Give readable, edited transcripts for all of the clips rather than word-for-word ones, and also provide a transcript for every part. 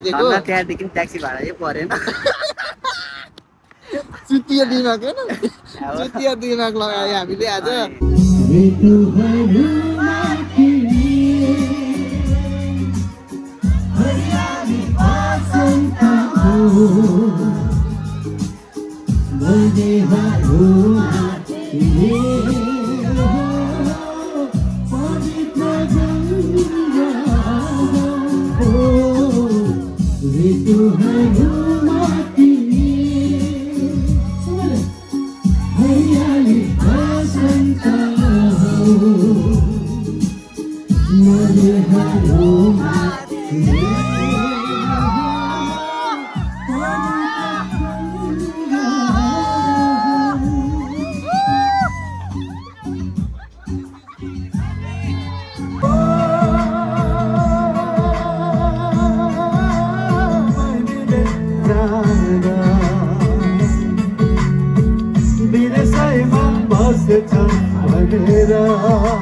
त्यहाँदेखि ट्याक्सी भाडा चाहिँ परेन चुतिया दिमाग हैन चुतिया दिमाग लगायो हामीले आज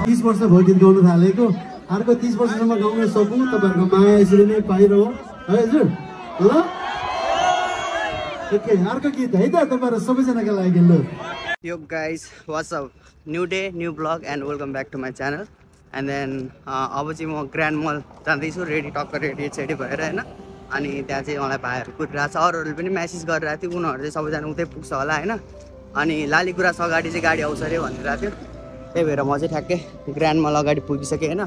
तीस वर्ष भयो गीत गाउन थालेको अर्को 30 वर्षसम्म गाउन सकौँ तपाईहरुको माया यसरी नै पाइरहो है हजुर ल ओके अर्को गीत है त तपाईहरु सबैजनाको लागि ल यो guys what's up new day new blog and welcome back to my channel and then अब चाहिँ म ग्रान्ड मल जाँदैछु रेडी टक्क रेडी सेडी भएर हैन अनि त्यहाँ चाहिँ मलाई भाइहरु कुदिरहेको छ अरूहरुले पनि मेसेज गरिरहेको थियो उनीहरु चाहिँ सबैजना उतै पुग्छ होला हैन अनि लालीगुराँस अगाडि चाहिँ गाडी आउँछ अरे भनिरहेको थियो त्यही भएर म चाहिँ ठ्याक्कै ग्रान्ड मल अगाडि पुगिसकेँ हैन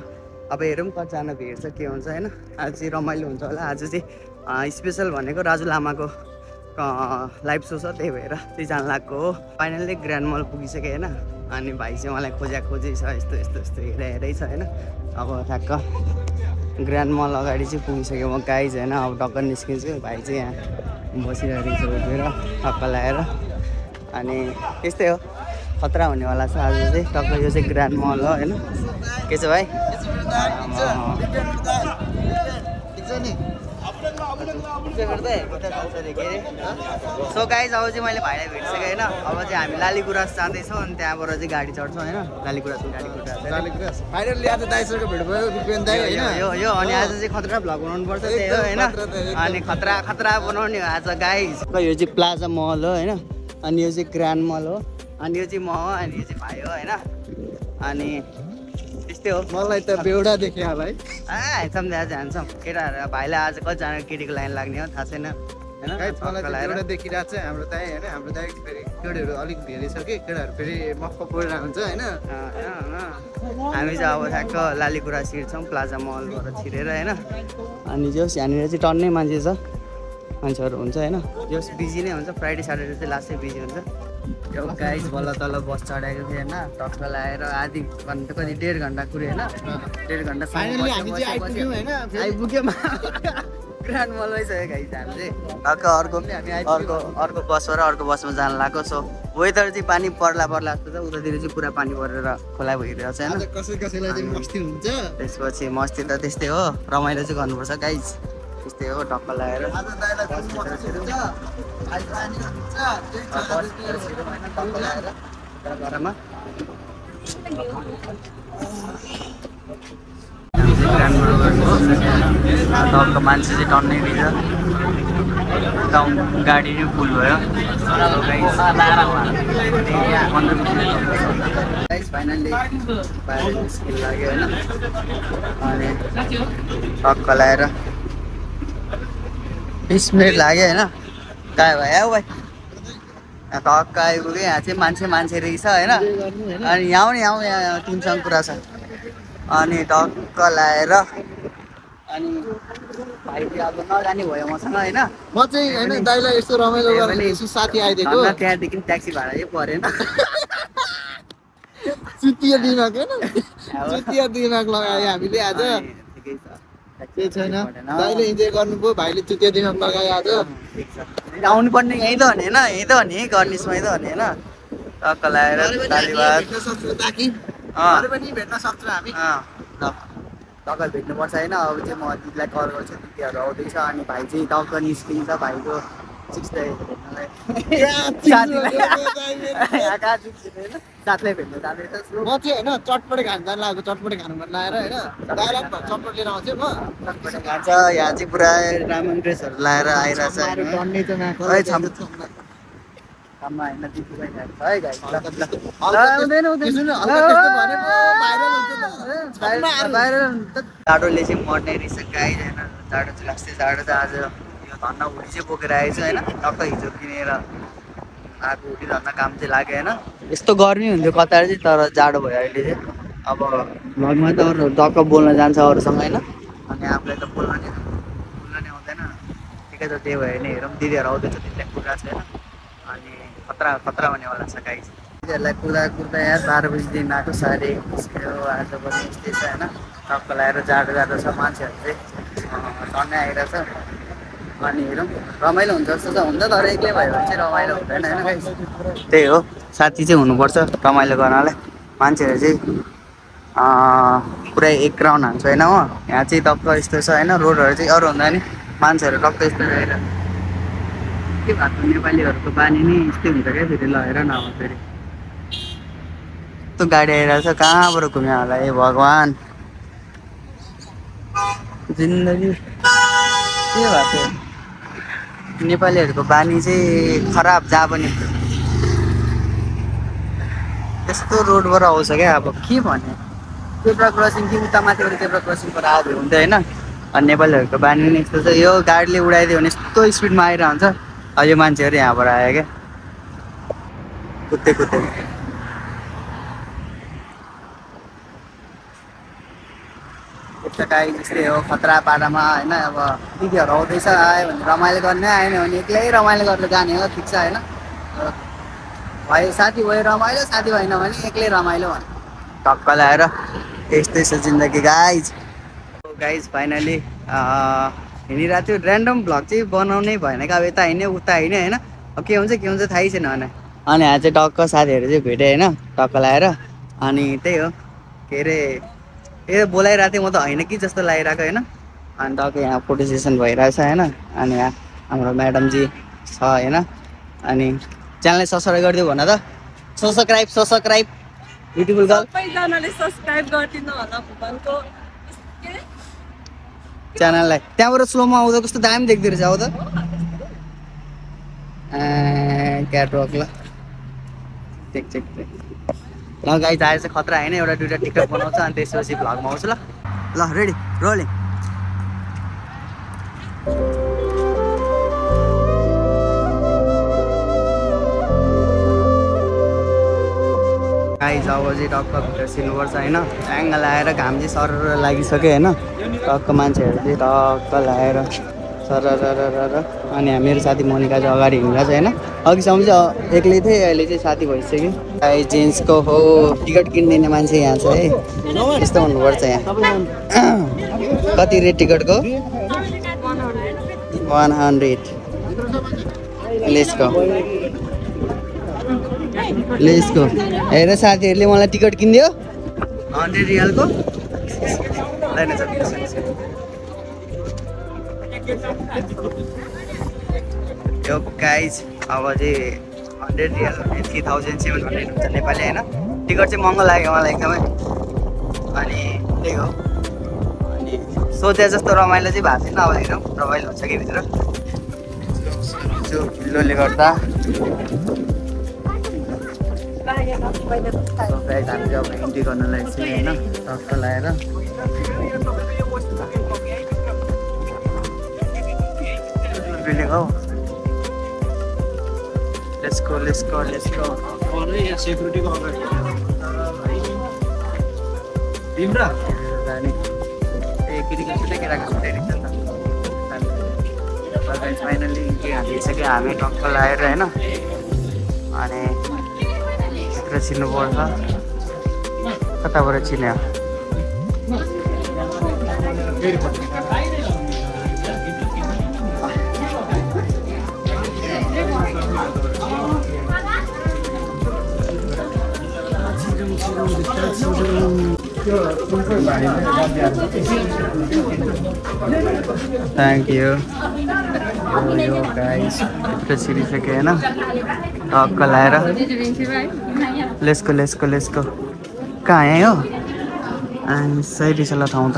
अब हेरौँ कतिजना भेट्छ के हुन्छ हैन आज चाहिँ रमाइलो हुन्छ होला आज चाहिँ स्पेशल भनेको राजु लामाको लाइभ सो छ त्यही भएर चाहिँ जान लागेको हो फाइनल्ली ग्रान्ड मल पुगिसकेँ हैन अनि भाइ चाहिँ मलाई खोजी छ यस्तो यस्तो यस्तो हेरै छ हैन अब ठ्याक्क ग्रान्ड मल अगाडि चाहिँ पुगिसक्यो म गाइज हैन अब टक्क निस्किन्छु भाइ चाहिँ यहाँ बसिरहेको छ उभिएर टक्क लगाएर अनि त्यस्तै हो खतरा हुनेवाला छ आज चाहिँ टक्क यो चाहिँ ग्रान्ड मल हो हैन के छ भाइ सो गाइज अब चाहिँ मैले भाइलाई भेटिसकेँ होइन अब चाहिँ हामी लालीगुराँस जाँदैछौँ अनि त्यहाँबाट चाहिँ गाडी चढ्छौँ होइन लालीगुराँसको गाडी कुदाएर फाइनली आज दाइसँग भेट भयो रुपेन दाइ हैन यो अनि आज चाहिँ खतरा भ्लग बनाउनुपर्छ त्यही हो होइन अनि खतरा बनाउने हो आज गाइज यो चाहिँ प्लाजा मल हो होइन अनि यो चाहिँ ग्रान्ड मल हो अनि यो चाहिँ म हो अनि यो चाहिँ भाइ हो होइन अनि त्यस्तै हो मलाई त बेउडा देखे भाइ ह्यान्डसम आज ह्यान्डसम केटाहरू भाइलाई आज कतिजना केटीको लाइन लाग्ने हो थाहा छैन होइन देखिरहेको छ हाम्रो दाइ होइन हाम्रो दाइ फेरि केटीहरू अलिक धेरै छ कि केटाहरू फेरि मक्क परिरहेको हुन्छ होइन हामी चाहिँ अब ठ्याक्क लालीगुराँस छिर्छौँ प्लाजा मलबाट छिरेर होइन अनि जो यहाँनिर चाहिँ टन्नै मान्छे छ मान्छेहरू हुन्छ होइन जो बिजी नै हुन्छ फ्राइडे स्याटरडे चाहिँ लास्टै बिजी हुन्छ यो गाइस बल्ल तल्ल बस चढाएको थियो होइन टक्क लगाएर आधी घन्टा कति 1.5 घन्टा कुर्यो होइन 1.5 घन्टा फाइनली हामी चाहिँ आइपुग्यौँ हैन आइपुग्यौँ ग्रान्ड मल भइसक्यो गाइस हामी चाहिँ टक्क अर्को बसबाट अर्को बसमा जान लाग्यो सो वेदर चाहिँ पानी पर्ला जस्तो छ उतातिर चाहिँ पुरा पानी परेर खोला भइरहेको छ होइन कसैलाई चाहिँ मस्ती हुन्छ त्यसपछि मस्ती त त्यस्तै हो रमाइलो चाहिँ गर्नुपर्छ गाइस त्यस्तै हो टक्क लगाएर घरमा टक्क मान्छे चाहिँ टन्नै दिन्छ गाडी नै फुल भयो फाइनल्ली बाहिर निस्किन लाग्यो होइन अनि टक्क लगाएर 20 मिनट लाग्यो होइन कहाँ भयो भाइ टक्क आइपुग्यो यहाँ चाहिँ मान्छे रहेछ होइन अनि यहाँ तिमीसँग कुरा छ अनि टक्क लगाएर अनि भाइ चाहिँ अब नजाने भयो मसँग होइन म चाहिँ होइन दाइलाई यस्तो रमाइलो गर्ने साथी आइदिएको त्यहाँदेखि ट्याक्सी भाडा चाहिँ परेन चुतिया दिमाग हैन चुतिया दिमाग लगायो हामीले आज के छैन दाइले इन्जोय गर्नुभयो भाइले चुतिया दिमाग लगायो आज आउनु पर्ने यही त भने हैन यही त भने गर्निसमै त भने हैन टक्क लगाएर धन्यवाद भेट्न सक्छु ताकि अरु पनि भेट्न सक्छु हामी ल टक्क भेट्नुपर्छ हैन अब चाहिँ म दिदीलाई कल गर्छु दिदीहरु आउँदैछ अनि भाइ चाहिँ टक्क निस्किन्छ भाइको चिक्दै भेट्नलाई साथीलाई भेट्नु जाँदैछ म चाहिँ होइन चटपटे खानु जानु लागेको चटपटे खानु मन लागेर होइन डाइरेक्ट चटपट लिएर आउँछु म चटपटे खान्छ यहाँ चाहिँ पुरा रामन ड्रेसहरू लाएर आइरहेछ डन्ने चाहिँ काममा होइन दिदी भइरहेको छ है गाई जाडोले चाहिँ मर्ने रहेछ गाई होइन जाडो चाहिँ लाग्छ जाडो चाहिँ आज यो धन्न हुडी चाहिँ बोकेर आएछ होइन टक्क हिजो किनेर आएको हुडी धन्न काम चाहिँ लाग्यो होइन यस्तो गर्मी हुन्थ्यो कता चाहिँ तर जाडो भयो अहिले चाहिँ अब भ्लगमा त अरू टक्क बोल्न जान्छ अरूसँग होइन अनि आफूलाई त बोल्न नि आउँदैन ठिकै छ त्यही भयो भने हेरौँ दिदीहरू आउँदैछ दिदीलाई कुदाएको छैन अनि खतरा खतरा हुनेवाला छ गाई दिदीहरूलाई कुदा यार 12 बजीदेखि आएको 1:30 निस्क्यो आज पनि यस्तै छ होइन टक्क लगाएर जाडो छ मान्छेहरू चाहिँ टन्नै आइरहेछ अनि हेरौँ रमाइलो हुन्छ जस्तो छ हुन्छ तर एक्लै भयो भने चाहिँ रमाइलो हुँदैन होइन गाई त्यही हो साथी चाहिँ हुनुपर्छ रमाइलो गर्नलाई मान्छेहरू चाहिँ पुरै एक राउन्ड हान्छ होइन हो यहाँ चाहिँ टक्क यस्तो छ होइन रोडहरू चाहिँ अरू हुँदा नि मान्छेहरू टक्क यस्तो आएर के भएको नेपालीहरूको बानी नै यस्तै हुन्छ क्या फेरि लगेर नभए फेरि यस्तो गाडी आइरहेछ कहाँबाट घुम्यो होला ए भगवान् जिन्दगी के भएको नेपालीहरूको बानी चाहिँ खराब जहाँ पनि त्यस्तो रोडबाट आउँछ क्या अब के भने जेब्रा क्रसिङ कि उता माथिबाट जेब्रा क्रसिङ पर आयो हुन्थ्यो होइन अनि नेपालीहरूको बानी नै यस्तो छ यो गाडीले उडाइदियो भने यस्तो स्पिडमा आइरहन्छ यो मान्छेहरू यहाँबाट आयो क्या कुद्दै यस्तो गाई जस्तै हो खतरा पारामा होइन अब दिदीहरू आउँदैछ आयो भने रमाइलो गर्ने आएन भने एक्लै रमाइलो गरेर जाने हो ठिक छ होइन भयो साथी भयो रमाइलो साथी भएन भने एक्लै रमाइलो भने टक्क लगाएर यस्तै छ जिन्दगी गाइज फाइनली हिँडिरहेको थियो ऱ्यान्डम भ्लग चाहिँ बनाउनै भएन क्या अब यता हिँड्यो उता हिँड्यो होइन अब के हुन्छ थाहै छैन भने अनि यहाँ चाहिँ टक्क साथीहरू चाहिँ भेटेँ होइन टक्क लगाएर अनि त्यही हो के अरे ए बोलाइरहेको थिएँ म त होइन कि जस्तो लागिरहेको होइन अनि टक्क यहाँ फोटो सेसन भइरहेछ होइन अनि यहाँ हाम्रो म्याडमजी छ होइन अनि च्यानललाई सब्सक्राइब गरिदियो भन त सब्सक्राइब ब्युटिफुल गर्ल सबैजनाले सब्स्क्राइब गरिदिनु होला भुवनको च्यानललाई त्यहाँबाट स्लोमा आउँदा कस्तो दामी देख्दो रहेछ आउँदा क्याटवक ल ठिक ल गाई आएर चाहिँ खतरा होइन एउटा दुइटा टिकट बनाउँछ अनि त्यसपछि भ्लगमा आउँछु ल रेडी रोलिङ गाई अब चाहिँ टक्क भित्र सिल्नुपर्छ होइन च्याङ्ग लगाएर घाम चाहिँ सर लागिसक्यो होइन टक्क मान्छेहरू चाहिँ टक्क लगाएर सर अनि मेरो साथी मोनिका चाहिँ अगाडि हिँडिरहेको छ होइन अघिसम्म चाहिँ एक्लै थिएँ अहिले चाहिँ साथी भइसक्यो गाई जेन्ट्सको हो टिकट किनिदिने मान्छे यहाँ छ है यस्तो हुनुपर्छ यहाँ कति रेट टिकटको 100 लेसको हेर साथीहरूले मलाई टिकट किनिदियो 100 रियलको यो गाइज अब चाहिँ 100 रियल 3700 हुन्छ नेपाली होइन टिकट चाहिँ महँगो लाग्यो मलाई एकदमै अनि त्यही हो अनि सोचे जस्तो रमाइलो चाहिँ भएको छैन अब हेरौँ रमाइलो हुन्छ कि भित्र भिल्लोले गर्दा हामी अब इन्ट्री गर्नलाई चाहिँ होइन टक्क लगाएर बिल्डिङ हौ लेट्स गो सेक्युरिटीको अगाडि केटीको छुट्टै केटाको छुट्टै रहेछ नि त फाइनली इन्ट्री हालिसक्यो हामी टक्क लगाएर होइन अनि भित्र छिर्नुपर्छ कताबाट छिर्ने Thank you. यो गाइस भित्र छिरिसक्यो होइन टक्क लाएर लेसको कहाँ आयो हो अनि सही रिसला ठाउँ त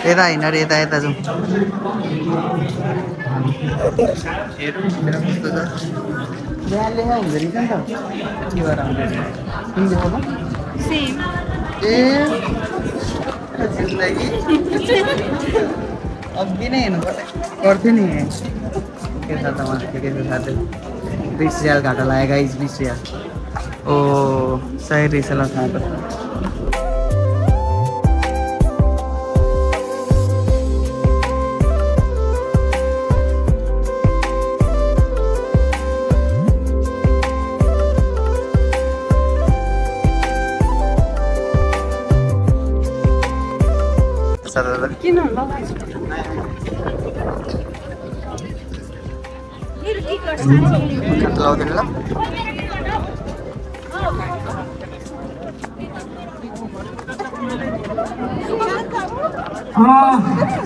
यता होइन रे यता जाउँ बिहान लेखा हुँदो रहेछ नि त के भएर आउँदो जिन्दगी अघि नै हेर्नु पर्थ्यो नि के छ त मलाई के छ साथै 20 रियाल घाटा लाग्यो गाइस 20 रियाल ओ सही रिसला थाहा त किन लाउँदैन ल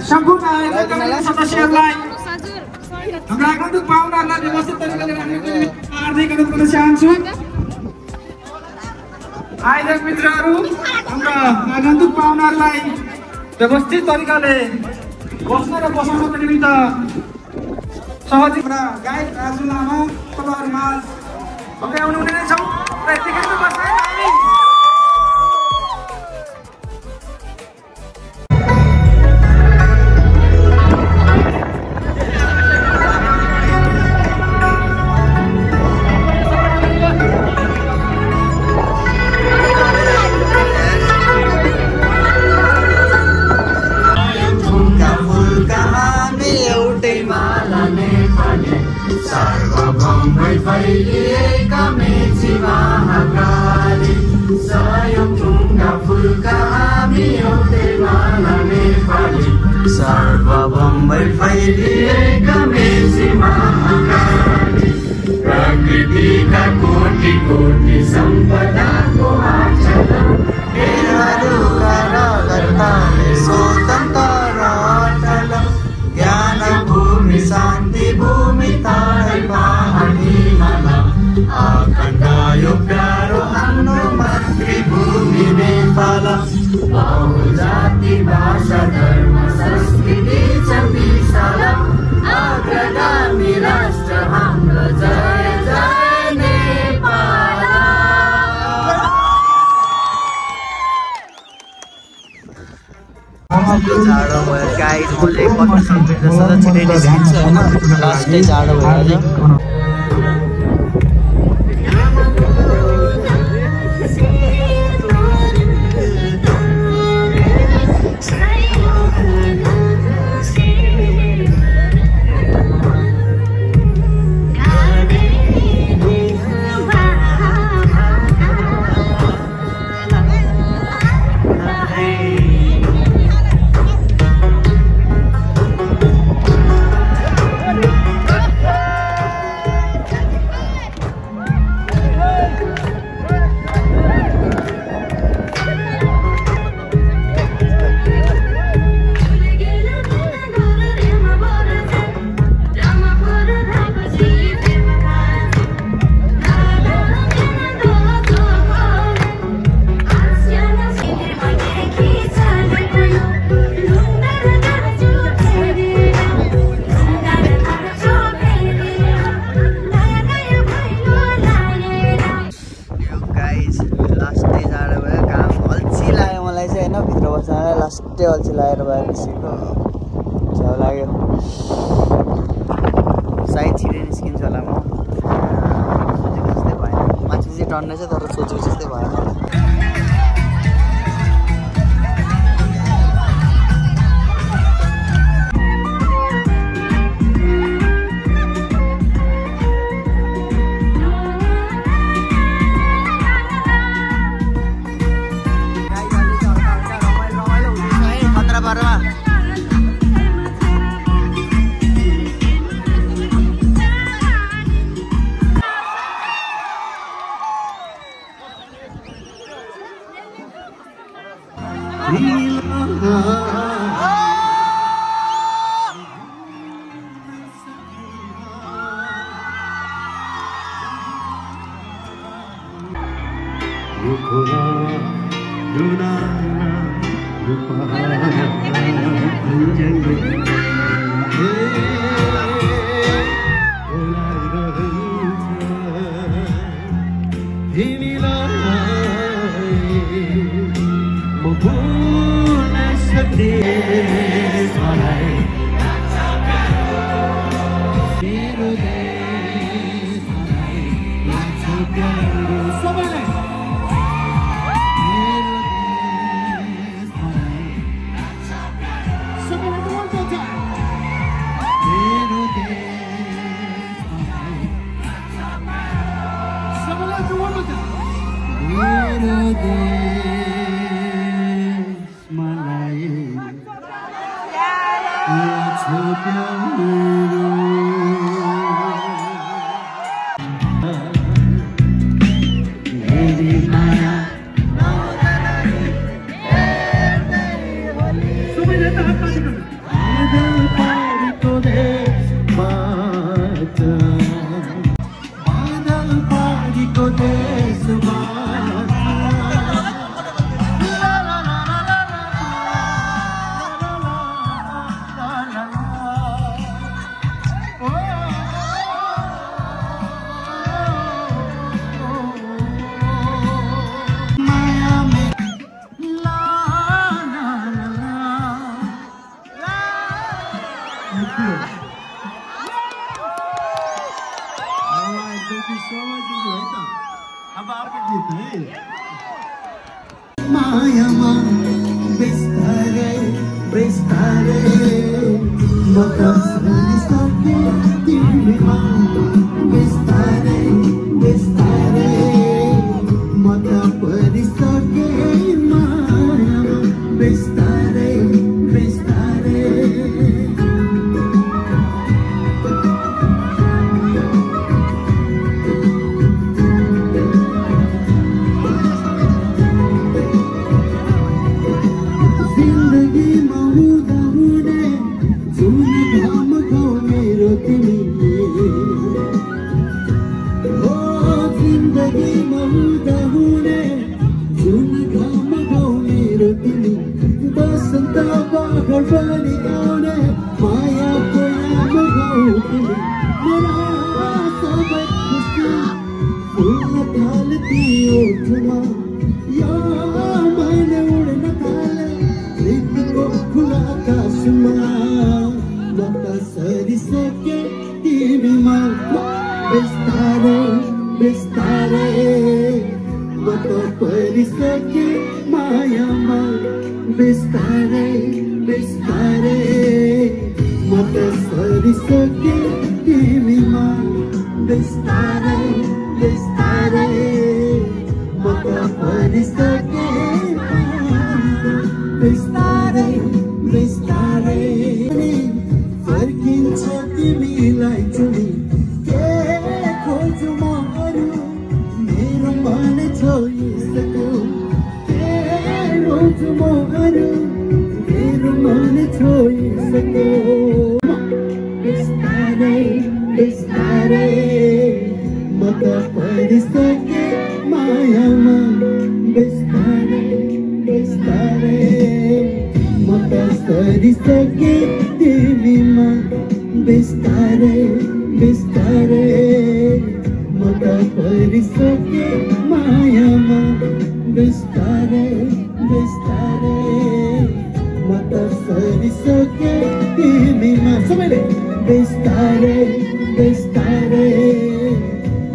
सम्पूर्ण आयोजकका सदस्यहरूलाई हाम्रा आगन्तुक पाहुनाहरूलाई व्यवस्थित तरिकाले राख्नको हार्दिक अनुरोध गर्न चाहन्छु। आयोजक मित्रहरू हाम्रा आगन्तुक पाहुनाहरूलाई व्यवस्थित तरिकाले बस्न र बसाउनको निमित्त सहयोग गायक राजु लामा तपाईँहरूमा अघि आउनु हुने नै छौँ र यतिकै बस्दै सर्वभौमै फैलिएका मेची महाकाली प्रकृतिका कोटि कोटि सम्पदाको आचरण हेरहरूका रगतले स्वतन्त्र अटल ज्ञान भूमि शान्ति भूमि तारै पहाडी माला अखण्ड यो प्यारो हाम्रो मातृभूमि नेपाल बहुजाति भाषा धर्म संस्कृति छ विशाल अग्रगामी राष्ट्र हाम्रो जय जय नेपाल। जाडो भयो गाइस मैले कति सक्छु जस्तो छिटै निस्किन्छु होइन लास्टै जाडो भयो लास्टै अल्छी लागेर बाहिर निस्केको छेउ लाग्यो सायद छिटै निस्किन्छ होला म सोचेको जस्तै भएन मान्छे चाहिँ टन्नै छ तर सोचेको जस्तै भएन देश मलाई मेरो देश मलाई लाग्छ प्यारो सबैलाई मेरो देश मलाई लाग्छ प्यारो सबैलाई one more time मेरो देश मलाई लाग्छ प्यारो सबैलाई one more time मेरो देश मलाई लाग्छ प्यारो मेरी माया सबैले त हात पार्नु बादल पारीको देशबाट बादल पारीको देशबाट मायामा बिस्तारै बिस्तारै म कसरी सके तिमीमा बिस्तारै बिस्तारै म त परिसके मायामा बिस्तारै बिस्तारै घरबारी आउने माया कोयामा गाउँ तिमी मेरा सबै खुसी फुल्न थाल्थ्यो ओठमा यो मैले उड्न थाले प्रीतिको खुला आकाशमा म त सरिसके तिमीमा बिस्तारै बिस्तारै म त परिसके मायामा बिस्तारै बिस्तारै म त सरिसके तिमीमा बिस्तारै बिस्तारै म त परिसके बिस्तारै बिस्तारै फर्किन्छ तिमीलाई चुनी के खोज्छु म अरू मेरो मन छोइसक्यो के रोज्छु म अरू मेरो मन छोइसक्यो बिस्तारै बिस्तारै म त परिसके मायामा बिस्तारै बिस्तारै म त सरिसके तिमीमा बिस्तारै बिस्तारै म त परिसके मायामा बिस्तारै बिस्तारै म त सरिसके तिमीमा सबैले बिस्तारै बिस्तारै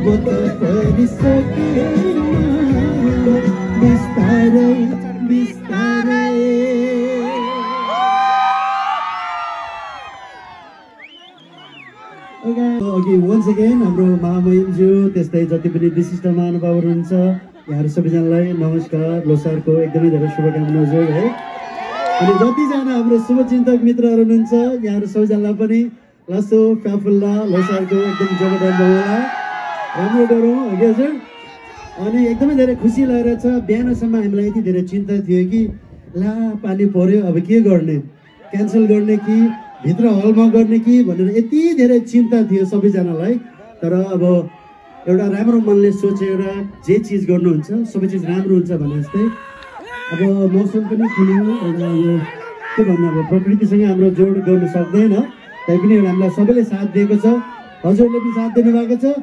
म त परिसके मायामा बिस्तारै बिस्तारै अघि वन्स अगेन हाम्रो महामहिमज्यू त्यस्तै जति पनि विशिष्ट महानुभावहरू हुनुहुन्छ यहाँहरू सबैजनालाई नमस्कार लोसारको एकदमै धेरै शुभकामना हजुर है अनि जतिजना हाम्रो शुभचिन्तक मित्रहरू हुनुहुन्छ यहाँहरू सबैजनालाई पनि लासो फ्याफुल्ला लोसारको एकदम जोरदार होला राम्रो गरौँ अघि हजुर अनि एकदमै धेरै खुसी लागेको छ बिहानसम्म हामीलाई यति धेरै चिन्ता थियो कि ला पानी पर्यो अब के गर्ने क्यान्सल गर्ने कि भित्र हलमा गर्ने कि भनेर यति धेरै चिन्ता थियो सबैजनालाई तर अब एउटा राम्रो मनले सोचेर जे चिज गर्नुहुन्छ सबै चिज राम्रो हुन्छ भने जस्तै अब मौसम पनि खुल्यो एउटा यो के भन्नु अब प्रकृतिसँग हाम्रो जोड गर्नु सक्दैन तैपनि एउटा हामीलाई सबैले साथ दिएको छ हजुरले पनि साथ दिनुभएको छ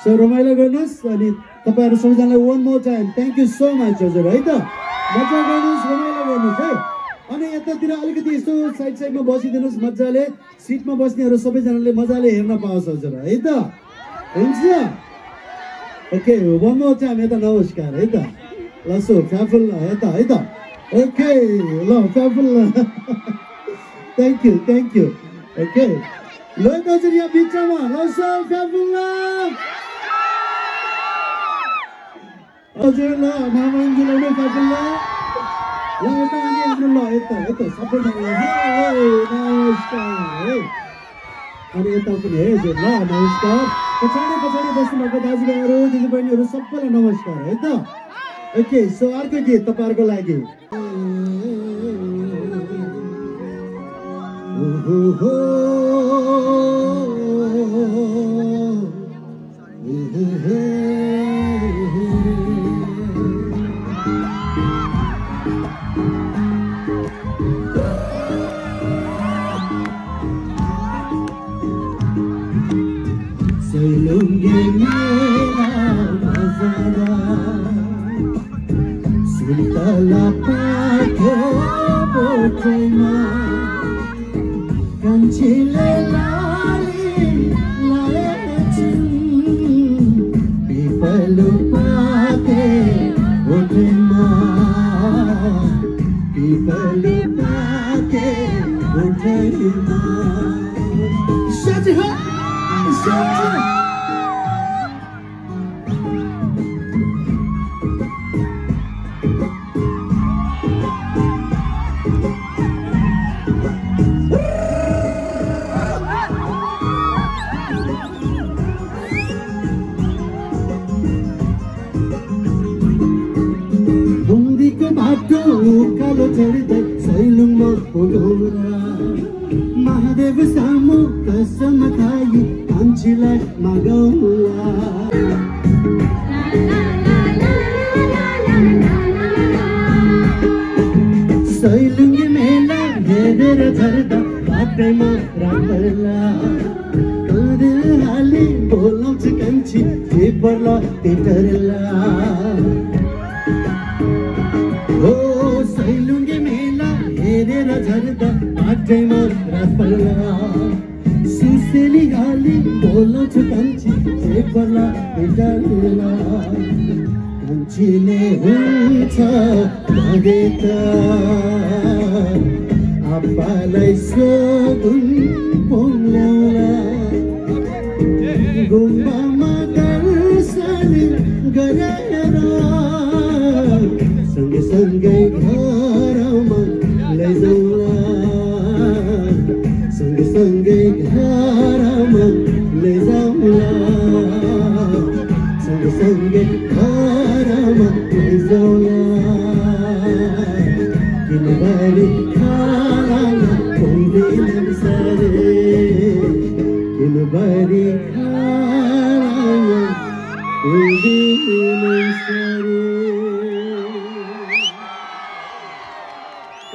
सो रमाइलो गर्नुहोस् अनि तपाईँहरू सबैजनालाई one more time thank you so much हजुर है त मजा गर्नुहोस् रमाइलो गर्नुहोस् है अनि यतातिर अलिकति यस्तो साइडमा बसिदिनुहोस् मजाले सिटमा बस्नेहरू सबैजनाले मजाले हेर्न पाओस् हजुर है त हुन्छ ओके one more time यता नमस्कार है त ल सो फ्याफुल यता है त ओके ल फ्याफुल थ्याङ्क यू ओके ल दाजु यहाँ बिचमा ल सो फ्याफुल हजुर ल मामाइन्जुलाई नै फ्याफुल ल यता अनि हाम्रो ल यता सबैजनालाई नमस्कार है अनि यता पनि है हजुर ल नमस्कार पछाडि बस्नुभएको दाजुभाइहरू दिदीबहिनीहरू सबैलाई नमस्कार है त ओके सो अर्को गीत तपाईँहरूको लागि सुन्तला पाको बोटमा कान्छीले लाली लाएछिन् पिपलु पाके बोटमा पिपलु पाके बोटमा सच हो सच कालो चढ्दै सैलुङमा पोलोरा महादेव सामु कसम खाई कान्छीलाई मागौला सैलुङ्गे मेला हेरेर झर्दा बाटैमा रापर्ला हाली बोलाउँछ कान्छी के पर्ला पेटरला सैलुङ्गे मेला हेरेर झर्दा बाटैमा रापर्ला सुसेली गाली बोलाउँछ कान्छी जे पर्ला पेटरला कान्छीले हुन्छ भने त आप्पालाई सोधुन पोल्याउला गुम्बामा दर्शन गरेर सँगै घरमा लैजाउला सँगै घरमा लैजाउला सँगै घरमा लैजाउला किनभने खाना पाउँदैनन् सारे किनभने खाना पाउँदैनन् सारे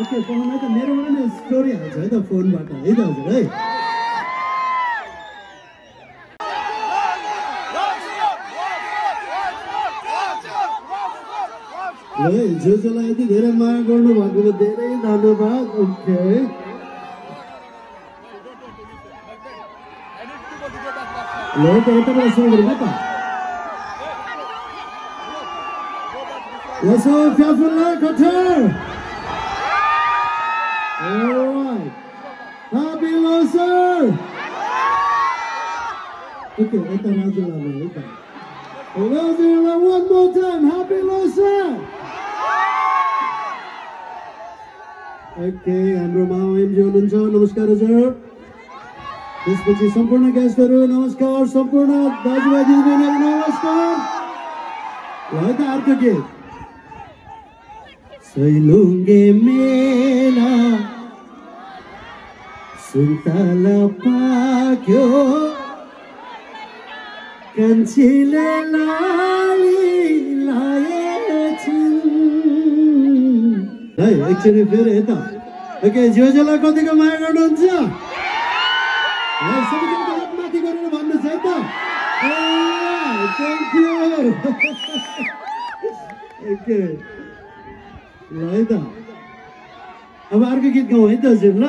ओके पाहुना त मेरोबाट नै स्टोरी हाल्छ है त फोनबाट है त हजुर है ल जसलाई यति धेरै माया गर्नु भएकोमा धेरै धन्यवाद ओके ल त यताबाट सुरु गरौँ त यसो फ्याफुल्ला कठर Alright. Happy Loser! Okay, ito Razula na ito. Razula, one more time. Happy Loser! Okay, हाम्रो मामा एमजी हुनुहुन्छ नमस्कार हजुर त्यसपछि सम्पूर्ण गेस्टहरू नमस्कार सम्पूर्ण दाजुभाइ दिदीबहिनीहरू नमस्कार ल त अर्को गीत सैलुङ्गे मेला सुन्तला पाक्यो कान्छीले लाली लाएछिन् है एकचोटि फेरि यता ओके जियोलाई कतिको माया गर्नुहुन्छ सबैजनाको हात माथि गरेर भन्नुहोस् है त थ्याङ्क यू ओके ल है त अब अर्को गीत गाउँ है त हजुर ल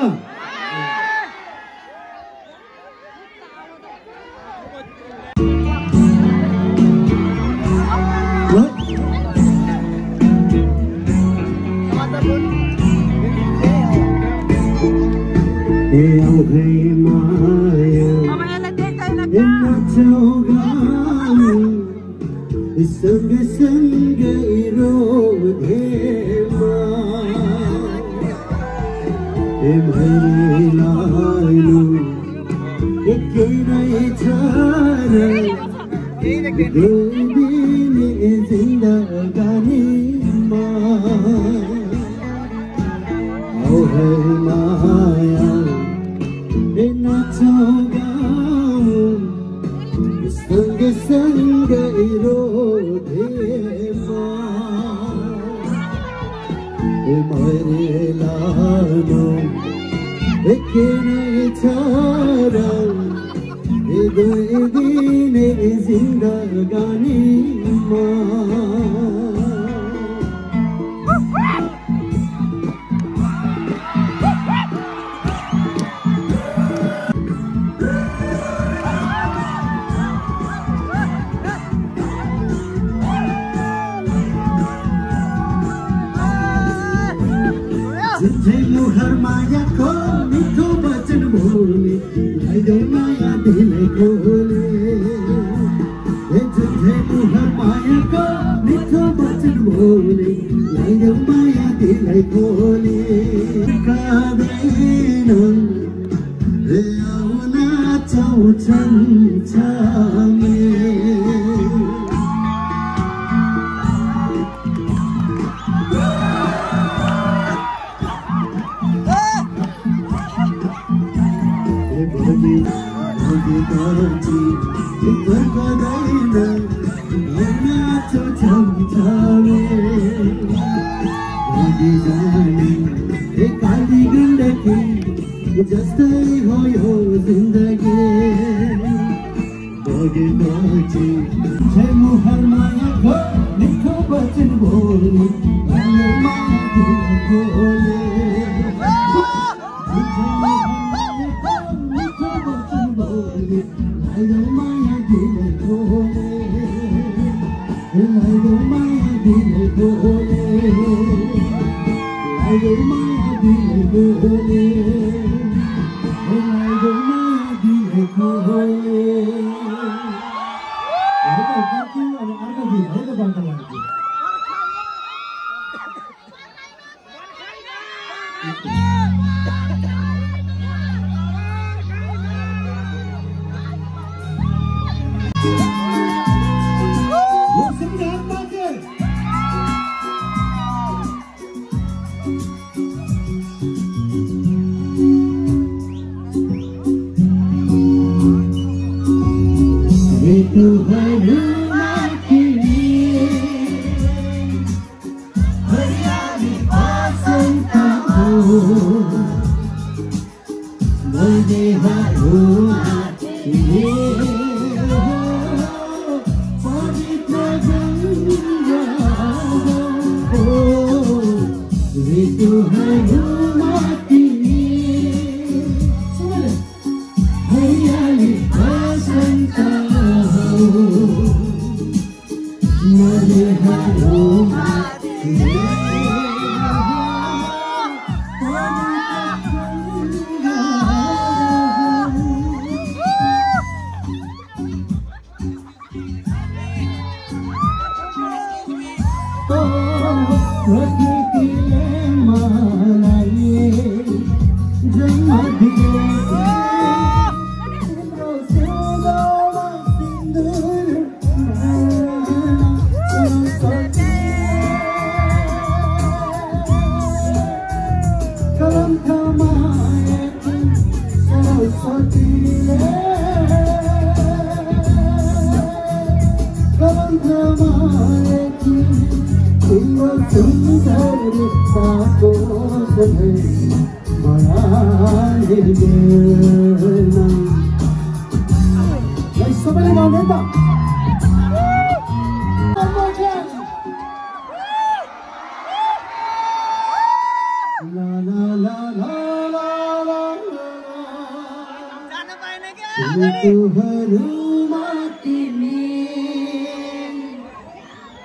ऋतुहरूमा तिमी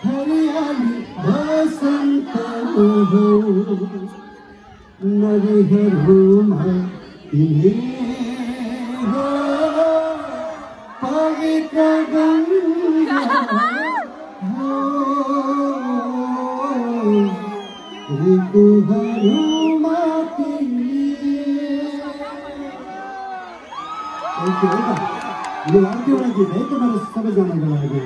हरियाली बसन्त हो नदीहरूमा तिमी हो पवित्र गङ्गा हो ऋतुहरूमा तिमी। यो अर्कोवटा गीत है तपाईँहरू सबैजनाको लागि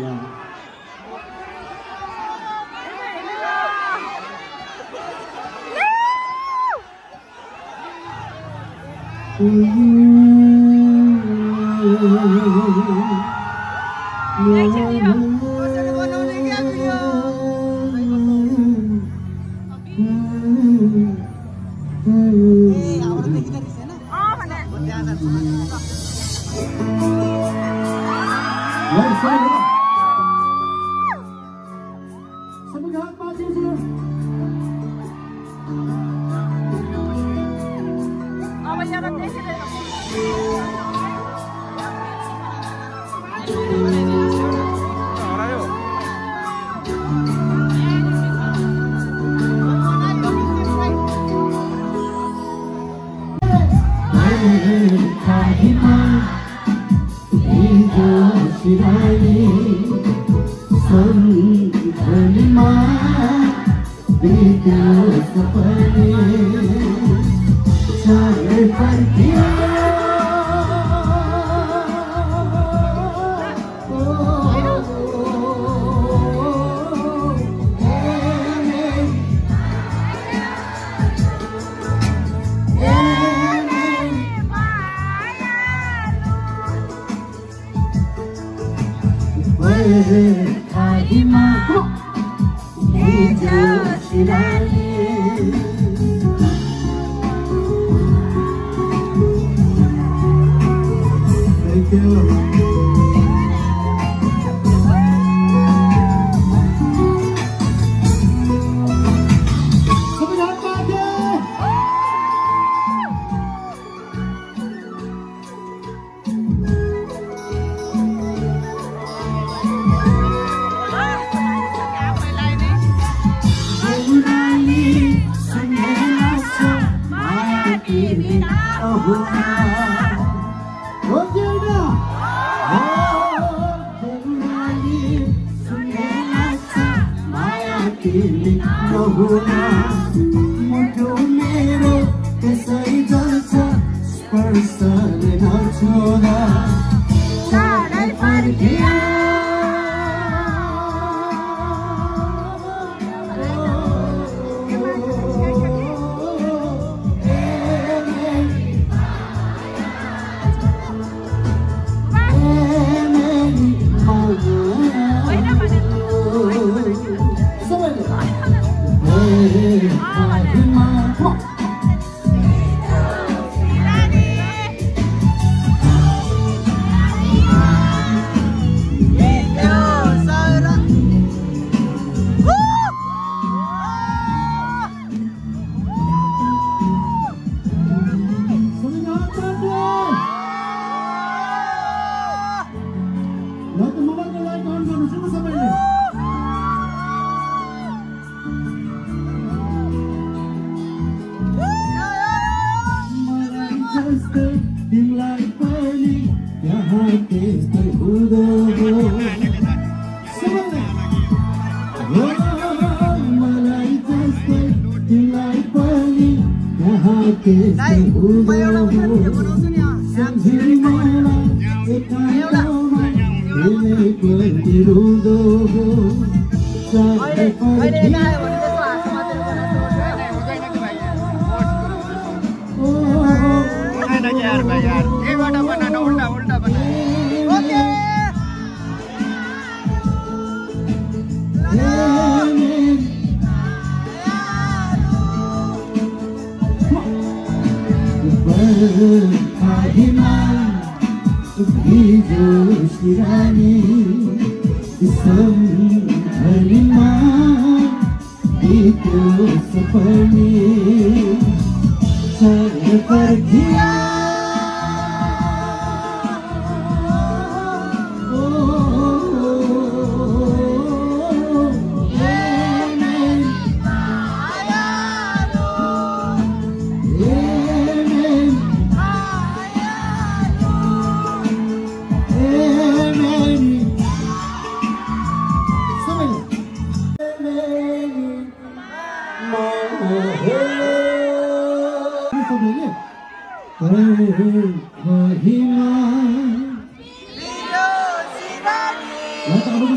तपाईँको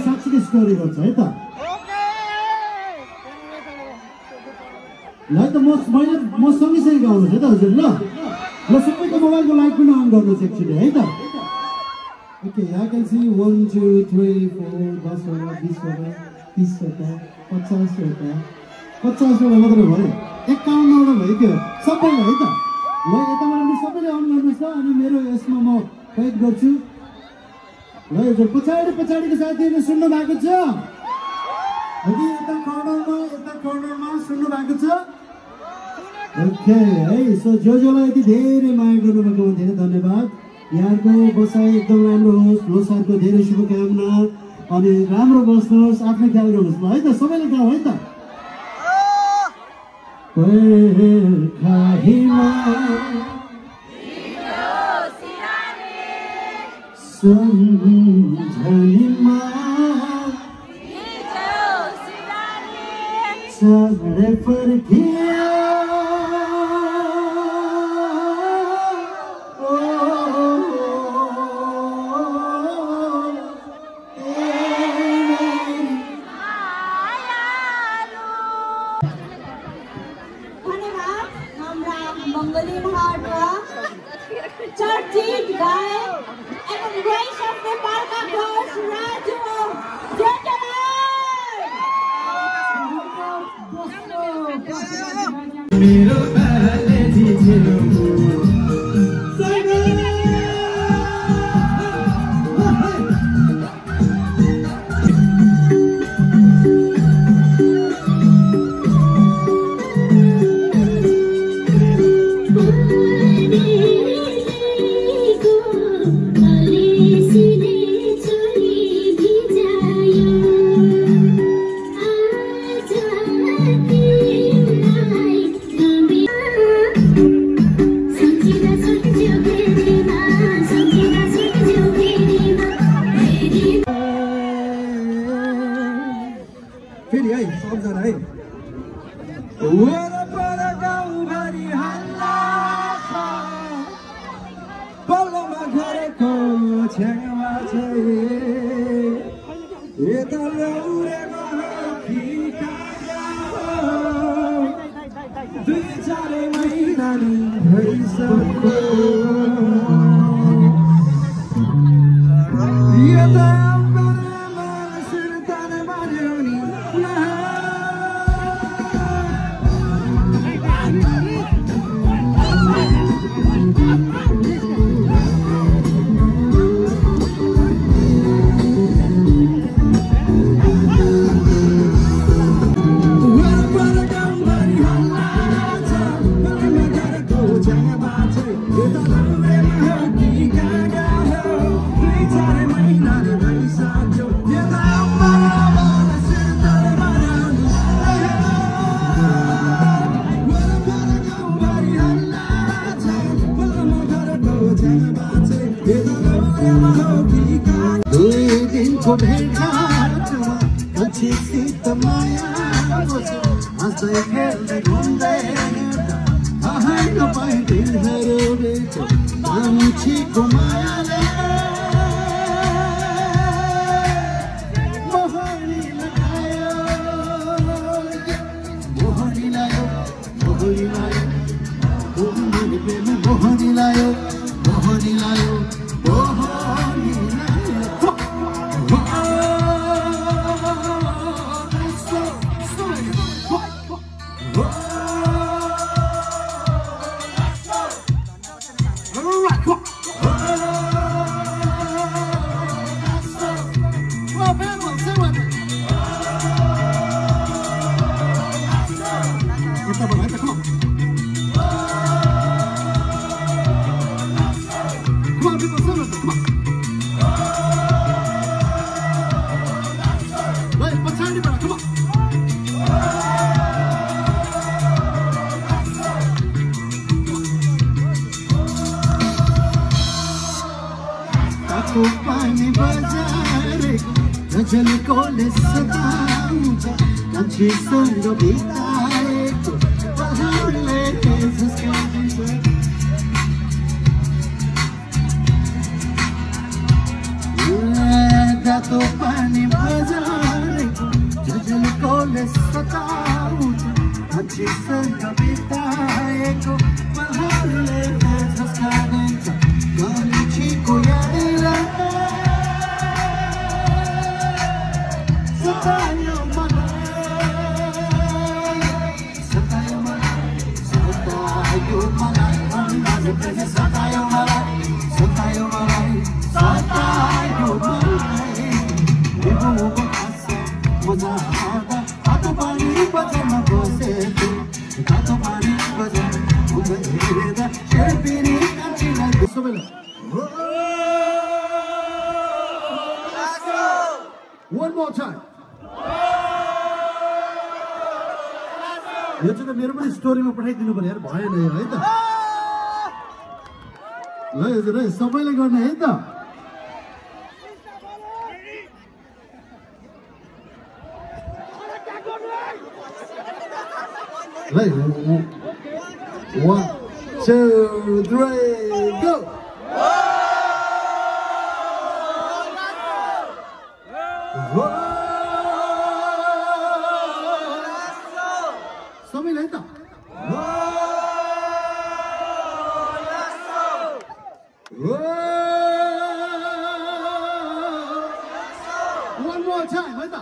साँच्चीकै स्टोरी गर्छ है त ल त म सँगै गाउनुहोस् है त हजुर ल सबैको मोबाइलको लाइट पनि अन गर्नुहोस् एकचोटि है त ओके यहाँ क्यान सी 1 2 3 4 10वटा 20वटा 30वटा 50वटा 50वटा मात्रै भयो 51वटा भयो सबैलाई है त ल यताबाट सबैले अन गर्नुहोस् त अनि मेरो यसमा म कैद गर्छु ल हजुर पछाडिको साथीहरूले सुन्नु भएको छ अघि यता कर्नरमा सुन्नु भएको छ ओके है सो जसलाई यति धेरै माया गर्नुभएकोमा धेरै धन्यवाद यहाँको बसाइ एकदम राम्रो होस् लोसारको धेरै शुभकामना अनि राम्रो बस्नुहोस् आफ्नो ख्याल गर्नुहोस् ल है त सबैले गाउँ है त सम्झनीमा साँडे फर्किया चर्चित गायक एवं ग्रेस अफ नेपालका कोच राजु मेरो बाले जिज्नु फेरि है सबजना है वरपर गाउँभरि हल्ला छ पल्लोमा घरको छेउमा चाहिँ यता लौरेमा दुई चारै महिना नि भइसक्यो यता दिनको भेटघाटमा मान्छेसित माया हाँस्दै खेल्दै घुम्दै थाहै नपाए दिनहरू भेट्यो मान्छेको मायाले मोहनी लगायो मोहनी लायो मोहनी लायो मोहनी लायो मोहनी लायो मोहनी पानी बजारेको गजलकोले सताउँछ मान्छेसँग बिताएको पहाडले झस्काउँछ जस्तो पानी बजारेको झझल्कोले सताउँछ हँसीसँग बिताएको पलहरूले झस्काइदिन्छ गल्छीको यादलाई सतायो One more time. यो चाहिँ मेरो पनि स्टोरीमा पठाइदिनु पर्यो यार भएन है त ल हजुर है सबैले गर्ने है त ल 1 2 3 go सबैले त One more time, है त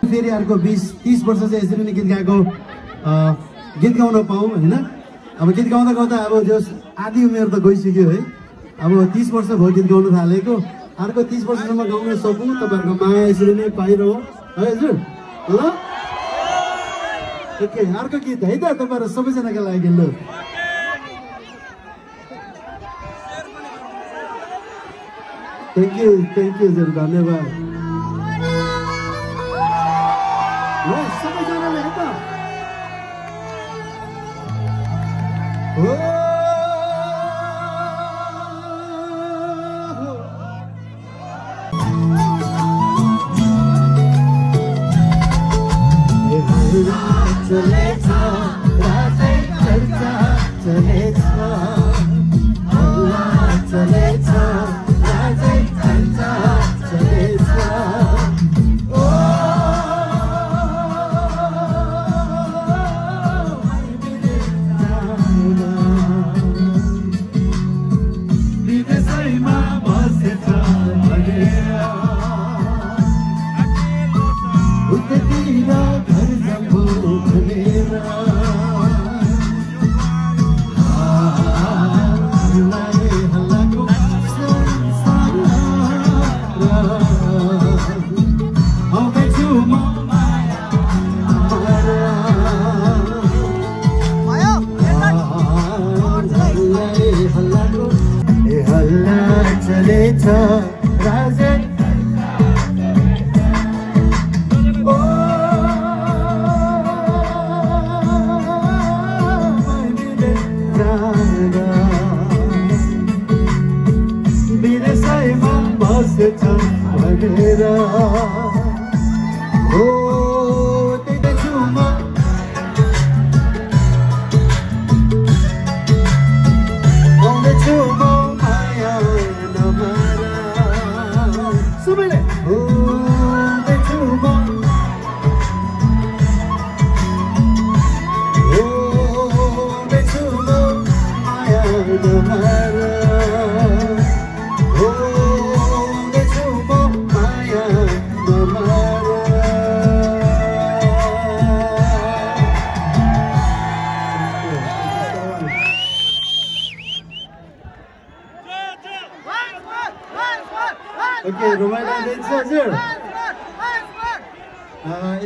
फेरि अर्को 20-30 वर्ष चाहिँ यसरी नै गीत गाएको गीत गाउन पाऊँ होइन अब गीत गाउँदा गाउँदा अब जस आधी उमेर त गइसक्यो है अब 30 वर्ष भयो गीत गाउन थालेको अर्को 30 वर्षसम्म गाउन सकौँ तपाईँहरूको माया यसरी नै पाइरहँ है हजुर ल ओके अर्को गीत है त तपाईँहरू सबैजनाको लागि ल थ्याङ्क यू हजुर धन्यवाद सबैजनाले है त चलेछ रातै चर्चा चलेछ चलेछ रातै चर्चा चलेछ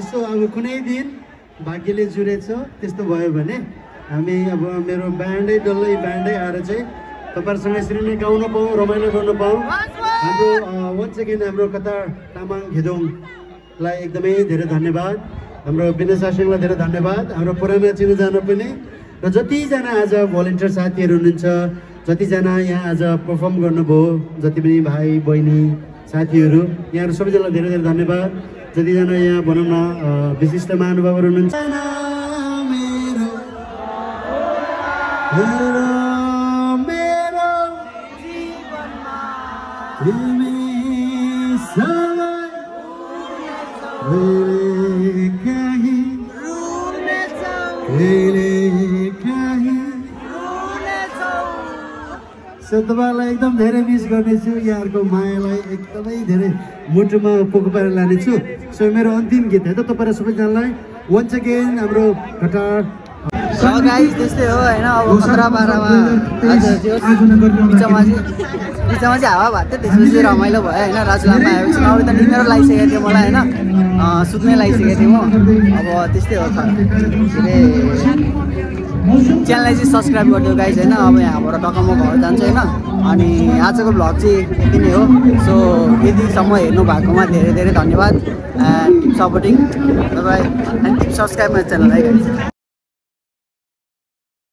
यसो अब कुनै दिन भाग्यले जुरेछ त्यस्तो भयो भने हामी अब मेरो ब्यान्डै डल्लै ब्यान्डै आएर चाहिँ तपाईँहरूसँग यसरी नै गाउन पाऊँ रमाइलो गर्न पाऊँ हाम्रो वन्स अगेन हाम्रो कतार तामाङ घेदोङलाई एकदमै धेरै धन्यवाद हाम्रो विनय सासिङलाई धेरै धन्यवाद हाम्रो पुराना चिनजाना पनि र जतिजना आज भलिन्टियर साथीहरू हुनुहुन्छ जतिजना यहाँ आज पर्फर्म गर्नुभयो जति पनि भाइ बहिनी साथीहरू यहाँहरू सबैजनालाई धेरै धेरै धन्यवाद। जतिजना यहाँ भनौँ न विशिष्ट महानुभावहरू हुनुहुन्छ तपाईँलाई एकदम धेरै मिस गर्नेछु, यहाँहरूको मायालाई एकदमै धेरै मुटुमा पोको पारेर लानेछु। सो मेरो अन्तिम गीत है त तपाईँहरू सबैजनालाई वन्स अगेन हाम्रो गिटार गाइस त्यस्तै हो होइन। अब 17-12मा बिचमा चाहिँ हावा भएको थियो, त्यसपछि रमाइलो भयो होइन। राजु लामा आएपछि अरू त निमेरो लागिसकेको थियो मलाई होइन, सुत्नै लागिसकेको थिएँ म। अब त्यस्तै हो च्यानललाई चाहिँ सब्सक्राइब गरिदियो गाइस होइन। अब यहाँबाट टक्क म घर जान्छु होइन। अनि आजको भ्लग चाहिँ यति नै हो। सो यतिसम्म हेर्नु भएकोमा धेरै धेरै धन्यवाद and keep supporting. Bye and keep subscribe my channel है गाइस।